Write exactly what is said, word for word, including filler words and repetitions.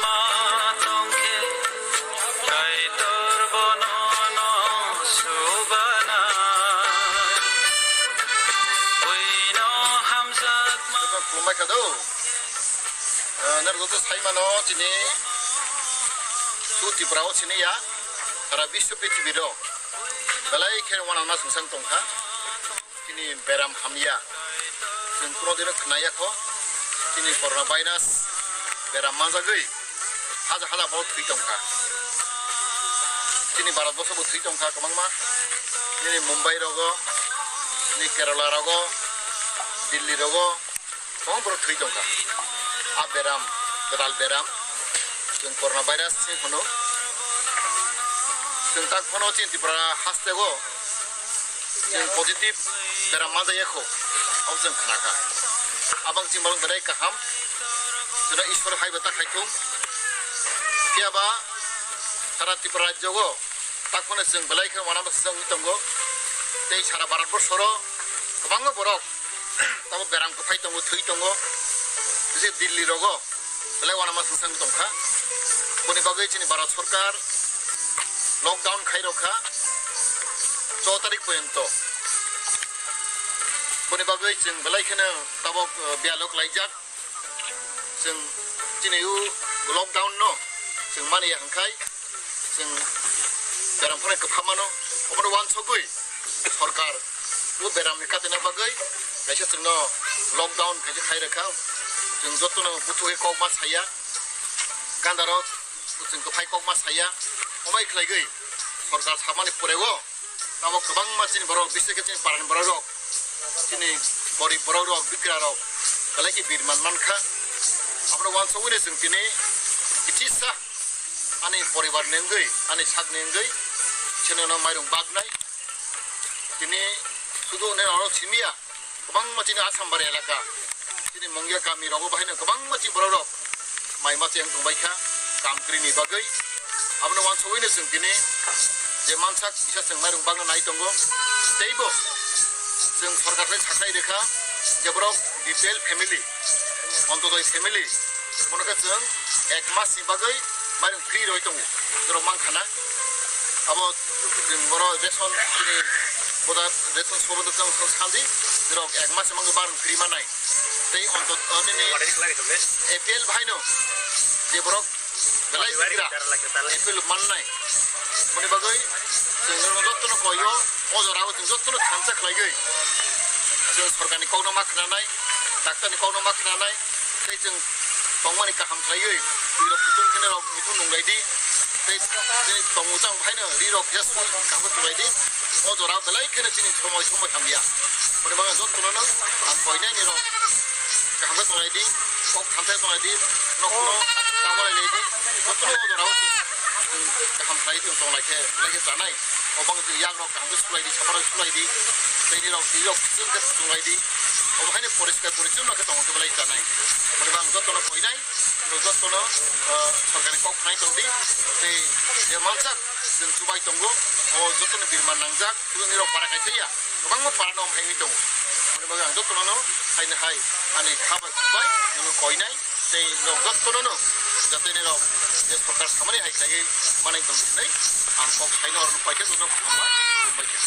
Ma tongkhe Kaitor bono no subana. Buino hamjakma. Khulumbai kha do. Eh, norok joto sai mano chini su Tripura o sini ya. Sara biswa prithibi rok belai khe uanama swngchang tongkha. Chini beram hamya. Chwng kuno dino khwnaya kho. Chini corona virus beram manjagwi haja haja borok thwi tongkha. Chini Bharat borso bo thwi tongkha kwbangma. Chini Mumbai rogo, chini Kerala rogo, Delhi rogo, kwbangma borok thwi tongkha. A beram, kwtal beram. Chwng corona virus se hwno. Chwng tak phano chini Tripura hasteo chwng positive beram manjaya kho, abo chwng khnakha. Abang chini borok belai kaham, chwngno Ishwar haibo ta khaithung. Phiyaba sara Tripura rajyo o tak phano chwng belai khe uanama swngwi tongo. Tei sara Bharat borso ro kwbangma borok tamo beram kwphai tongo, thwi tongo. Bisi Delhi rogo belai uanama swngchang tongkha. Boni bagwi chini Bharat Sarkar lockdown khai rokha cho tarik porjonto. Boni bagwi chwng belai kheno tabok, eh, bialok laijak. Chwng chini o lockdown no chwng mani ya hwnkhai chwng beram phano kwpha mano. Obono uansugwi sorkar o beram ni katina bagwi kaisa chwngno lockdown kaisa khai rwkha. Chwng jotono buthugwi kok ma saya. Gandaro chwng kwphai kok ma saya. Omo hai khlaigwi sorkar samani pore o tamo kwbangma chini borok, bises khe chini parani borok rok, chini gorib borok rok, bikra rok belai khe birman mankha. Abono uansugwi no chwng tini kitisa ani poribar ni wngwi, ani sak ni wngwi chini no mairung bagnai. Tini sudu ne oro simiya. Kwbangma chini Assam bari elaka, chini Mungia kami rogo bahai no kwbangma chini borok rok mai ma cheng tongbai kha kam kri ni bagwi. Abono uansugwi no chwng tini je mansak kisa chwng mairung bagna nai tongo. Teibo chwng sorkar bai saklai rwkha je borok B P L family, Ontodoi family, bono khe chwng ek mas ni bagwi mairung free roi tongo, norok mankha na. Abo chwng boro ration chini boda ration sobo da chwng sandi, norok ek mas mangwi mairung free manai. Tei onto, o nini A P L bahaino je borok belai bikra A P L mannai. Boni bagwi chwng norok jotono koio, o jorao chwng jotono thansa khlaigwi chwng sorkarni kokno ma khnanai, daktarni kokno ma khnanai. Tei chwng tongmani kaham khlaiwi, twi rok kutung kheno rok muitu nung lai di. Tei, tei tongmung tang bahaino ri rok ya sui kaham khe tong lai di. O jora belai kheno chini somoi somoi hamya. Boni bagwi jotono no ang koinai ni rok kaham khe tong lai di, kok thansa tong lai di, nokno tangma lai lai di. Jotono o jora o chwng kaham khlai di tong lai khe, belai khe chanai. O bang yak rok kaham khe sulai di, sapa rok sulai di. Tei ni rok, twi rok chwng khe tong lai di. Obo haino poriskar porichonno khe tongma khe belai chanai. Boni bagwi ang jotono koinai. Norok jotono, ah, sorkarni kok khnai tong di. Tei je mansak chwng chubai tongo, o jotono birman nangjak, chwng nirok para kaisa ya. Kwbangma para no omhaiwi tongo. Aboni bagwi ang jotono no haino hai ani kha bai chubai, nono koinai. Tei norok jotono no jate nirok je sorkar samani hai khlaiwi manai tong di hinwi ang kok saino oro no paikhe jotono khama, khulumbai kha.